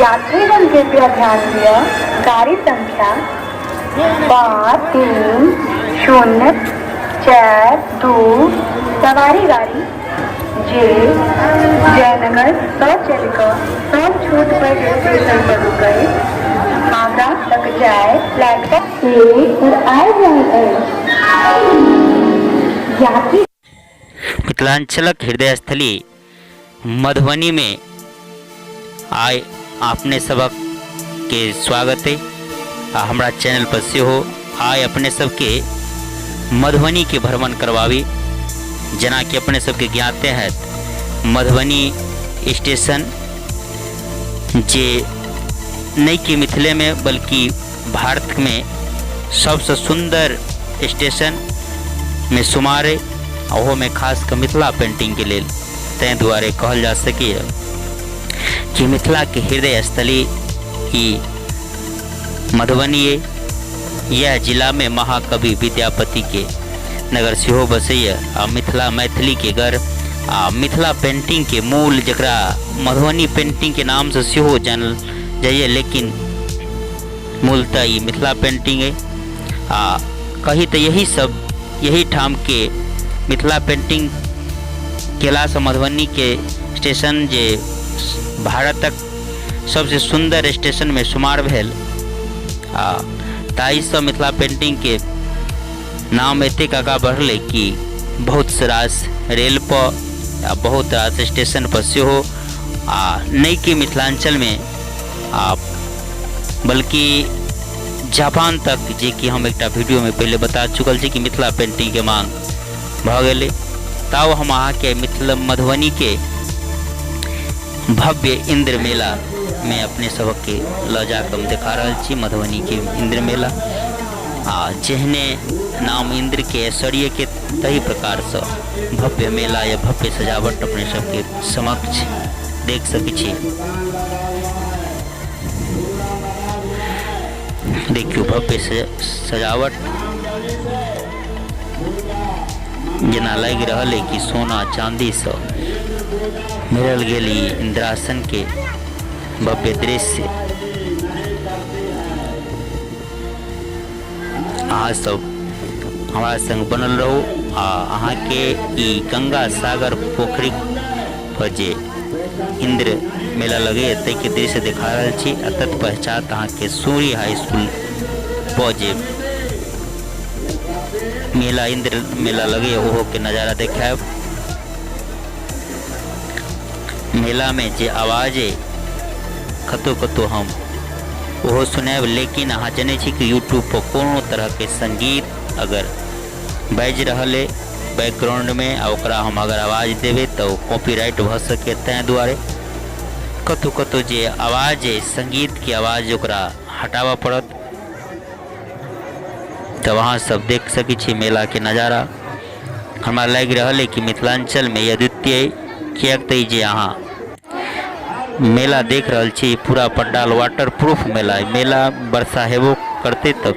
यात्रीगण कृपया ध्यान दिअ, गाड़ी संख्या 5 3 0 4 2 सवारी गाड़ी जे जयनगर सँ चलि कऽ सब छोट पैघ स्टेशन पर रुकै हावड़ा तक जाय प्लेटफॉर्म एक पर आबि रहल अछि। यात्री मिथिलांचलक हृदयस्थली मधुबनीमे आइ अपने सभक के स्वागत अइ आ हमरा चैनल पर सेहो आइ अपने सबके मधुबनीके भ्रमण करबाबी। जेनाकि अपने सबके ज्ञाते हैत, मधुबनी स्टेशन जे नहि कि मिथिलेमे बल्कि भारतमे सबसँ सुन्दर स्टेशनमे शुमार अइ, ओहोमे खास कऽ मिथिला पेन्टिंगके लेल। ताहि दुआरे कहल जा सकैए कि मिथिलाके हृदय स्थली ई मधुबनी अइ। इएह जिलामे महाकवि विद्यापतिके नगर सेहो बसैए आ मिथिला मैथिलीके गढ़ आ मिथिला पेन्टिंगके मूल, जकरा मधुबनी पेन्टिंगके नामसँ सेहो जानल जाइए, लेकिन मूलतः ई मिथिला पेन्टिंग अइ। आ कही तऽ यही सब यही ठामके मिथिला पेन्टिंग केलासँ मधुबनीके स्टेशन जे भारतक सबसँ सुन्दर स्टेशनमे शुमार भेल आ ताहिसँ मिथिला पेन्टिंगके नाम एतेक आगाँ बढ़लै कि बहुत रास रेलपर आ बहुत रास स्टेशनपर सेहो, आ नहि कि मिथिलाञ्चलमे आ बल्कि जापान तक, जे कि हम एकटा वीडियोमे पहिले बता चुकल छी कि मिथिला पेन्टिंगके मांग भऽ गेलै। तब हम अहाँके मिथिला मधुबनीके भव्य इन्द्र मेलामे अपने सबके लऽ जाकऽ हम देखा रहल छी मधुबनीके इन्द्र मेला। आ जेहने नाम इन्द्रके ऐश्वर्यके तही प्रकारसँ भव्य मेला या भव्य सजावट अपने सबके समक्ष देख सकै छी। देखियौ भव्य सजावट, जेना लागि रहल है कि सोना चांदीसँ मिलल गेल ई इन्द्रासनके भव्य दृश्य। अहाँ सब हमरा संग बनल रहू आ अहाँके ई गंगा सागर पोखरि पर जे इन्द्र मेला लगैए ताहिके दृश्य देखा रहल छी। आ तत्पश्चात अहाँके सूरी हाई स्कूल पर जे मेला इन्द्र मेला लगैए ओहोके नजारा देखायब। मेलामे जे आवाज अइ कतहु कतहु हम ओहो सुनायब, लेकिन अहाँ जनै छी कि यूट्यूबपर कोनो तरहके सङ्गीत अगर बाजि रहल अइ बैकग्राउंडमे आ ओकरा हम अगर आवाज देबै तऽ ओ कॉपीराइट भऽ सकैए। ताहि दुआरे कतहु कतहु जे आवाज अइ सङ्गीतके आवाज ओकरा हटाबऽ पड़त। तब अहाँ सब देख सकै छी मेलाके नजारा। हमरा लागि रहल अइ कि मिथिलाञ्चलमे ई अद्वितीय अइ, किएक तऽ ई जे अहाँ मेला देख रहल छी पूरा पंडाल वाटर प्रूफ मेला अइ। मेला वर्षा हेबो करतै तऽ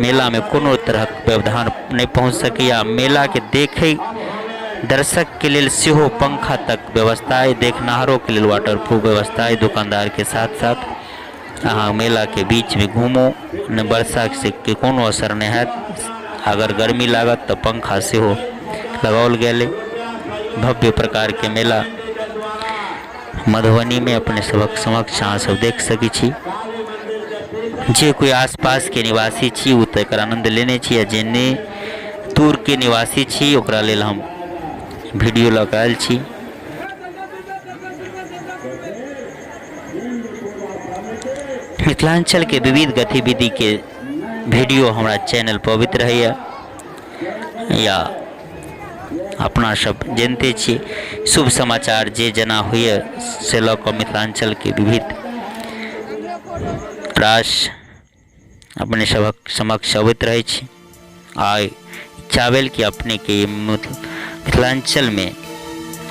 मेलामे कोनो तरहक व्यवधान नहि पहुँच सकैए। मेलाके देखै दर्शकके लेल सेहो पंखा तक व्यवस्था अइ, देखनिहारोके लेल वाटर प्रूफ व्यवस्था अइ। दोकानदारके साथ साथ अहाँ मेलाके बीचमे घुमू, नहि वर्षाके कोनो असर नहि हैत। अगर गर्मी लागत तऽ पंखा सेहो लगाओल गेल अइ। भव्य प्रकारके मेला मधुबनीमे अपने सभक समक्ष अहाँ सब देख सकै छी। जे कोइ आसपासके निवासी छी ओ तऽ एकर आनन्द लेने छी, आ जे नहि दूरके निवासी छी ओकरा लेल हम वीडियो लऽ कऽ आयल छी। मिथिलाञ्चलके विविध गतिविधिके वीडियो हमरा चैनल पर अबैत रहैए, या अपना सब जनिते छी शुभ समाचार जे जेना होइए से लऽ कऽ मिथिलाञ्चलके विविध रास अपने सभक समक्ष अबैत रहै छी। आइ इच्छा भेल कि अपनेके मिथिलाञ्चलमे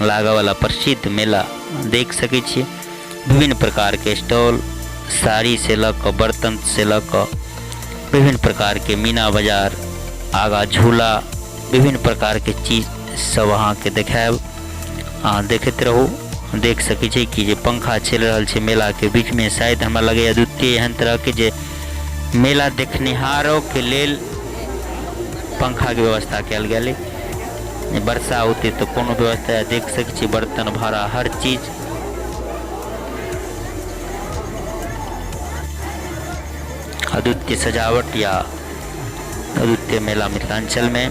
लागऽवला प्रसिद्ध मेला देख सकै छी। विभिन्न प्रकारके स्टॉल, साड़ीसँ लऽ कऽ बर्तनसँ लऽ कऽ विभिन्न प्रकारके मीना बाजार, आगाँ झूला, विभिन्न प्रकारके चीज सब अहाँके देखायब। अहाँ देखैत रहू देख सकै छी कि जे पंखा चलि रहल छै मेलाके बीचमे। शायद हमरा लगैए अद्वितीय एहन तरहके जे मेला देखनिहारोके लेल पंखाके व्यवस्था कयल गेल अइ। वर्षा औतै तऽ कोनो व्यवस्था देख सकै छी, बर्तन भाड़ा हर चीज। अद्वितीय सजावट या अद्वितीय मेला मिथिलांचलमे।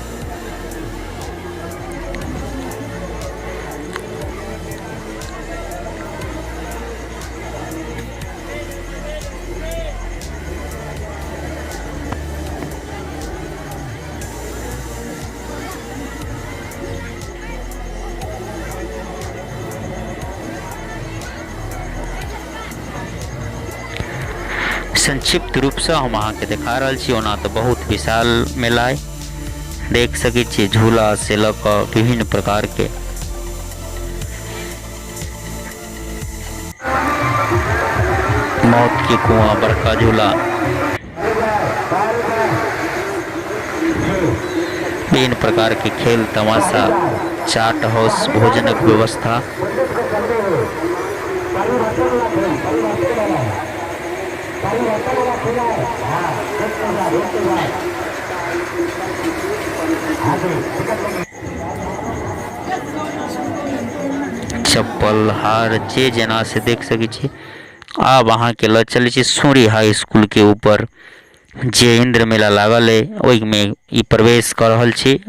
संक्षिप्त रूपसँ हम अहाँके देखा रहल छी। ओना तऽ बहुत विशाल मेला अइ, देख सकै छियै झूला से लऽ कऽ विभिन्न प्रकारके। मौत के कुआं, बड़का झूला, विभिन्न प्रकार के खेल तमाशा, चाट हाउस, भोजनक व्यवस्था। चप्पल हार जे जेना से देख सकै छी। आब अहाँके लऽ चलै छी सूरी हाई स्कूल के ऊपर जे इंद्र मेला लागल अइ ओहिमे ई प्रवेश कऽ रहल छी।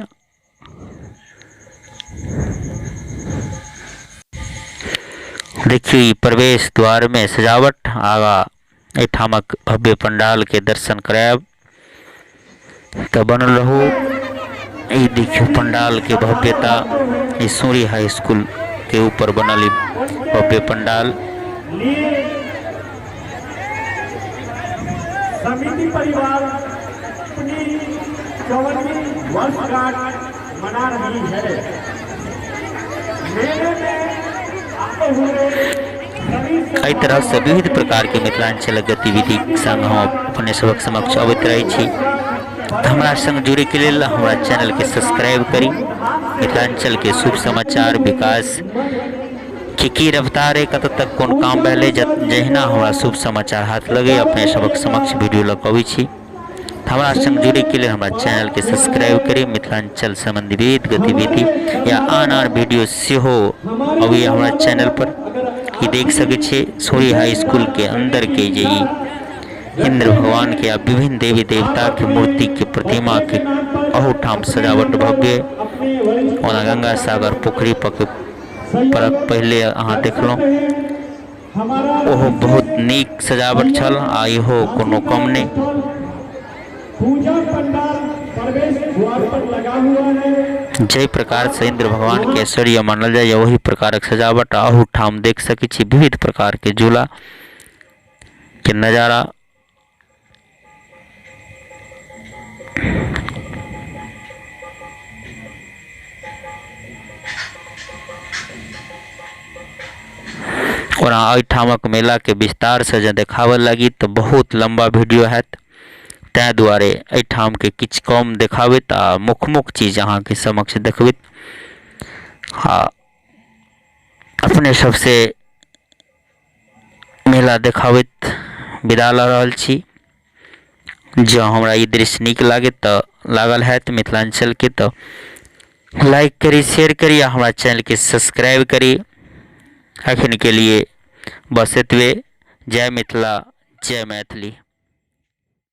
देखियौ ई प्रवेश द्वार में सजावट। आगा एहिठामक भव्य पंडाल के दर्शन करायब तऽ बनल रहू। ई देखियौ पंडाल के भव्यता, ई सूरी हाई स्कूल के ऊपर बनल ई भव्य पंडाल। समिति परिवार अपनी 54वीं वर्षगांठ मना रही है। मेले में आए हुए सभी एहि तरहसँ विविध प्रकारके मिथिलाञ्चलक गतिविधिक सङ्ग हम अपने सभक समक्ष अबैत रहै छी। तऽ हमरा सङ्ग जुड़ैके लेल हमरा चैनलके सब्सक्राइब करी। मिथिलाञ्चलके शुभ समाचार, विकास के की रफ्तार अइ, कतऽ तक कोन काम भेलै, जहिना हमरा शुभ समाचार हाथ लगैए अपने सभक समक्ष वीडियो लऽ कऽ अबै छी। हमरा सङ्ग जुड़ैके लेल हमरा चैनलके सब्सक्राइब करी। मिथिलाञ्चल सम्बन्धी विविध गतिविधि या आन आन वीडियो सेहो अबैए हमरा चैनलपर। ई देख सकै छियै सूरी हाई स्कूलके अन्दरके जे ई इन्द्र भगवानके आ विभिन्न देवी देवताके मूर्तिके प्रतिमाके अहूठाम सजावट भव्य। ओना गंगा सागर पोखरि पर परक पहिले अहाँ देखलहुँ, ओहो बहुत नीक सजावट छल आ इहो कोनो कम नहि। पूजा पंडाल प्रवेश द्वार पर लगा हुआ है। जाहि प्रकारसँ इन्द्र भगवानके ऐश्वर्य मानल जाइए ओहि प्रकारक सजावट अहूठाम देख सकै छी। विविध प्रकारके झूला के नजारा। ओना एहिठामक मेलाके विस्तारसँ जँ देखाबऽ लागी तऽ बहुत लम्बा वीडियो हैत, ताहि दुआरे एहिठामके किछु कम देखाबैत आ मुख्य मुख्य चीज अहाँके समक्ष देखबैत आ अपने सबसँ मेला देखाबैत विदा लऽ रहल छी। जँ हमरा ई दृश्य नीक लागत तऽ लागल हैत मिथिलाञ्चलके तऽ लाइक करी, शेयर करी आ हमरा चैनलके सब्सक्राइब करी। अखनके लिए बस एतबे। जय मिथिला, जय मैथिली।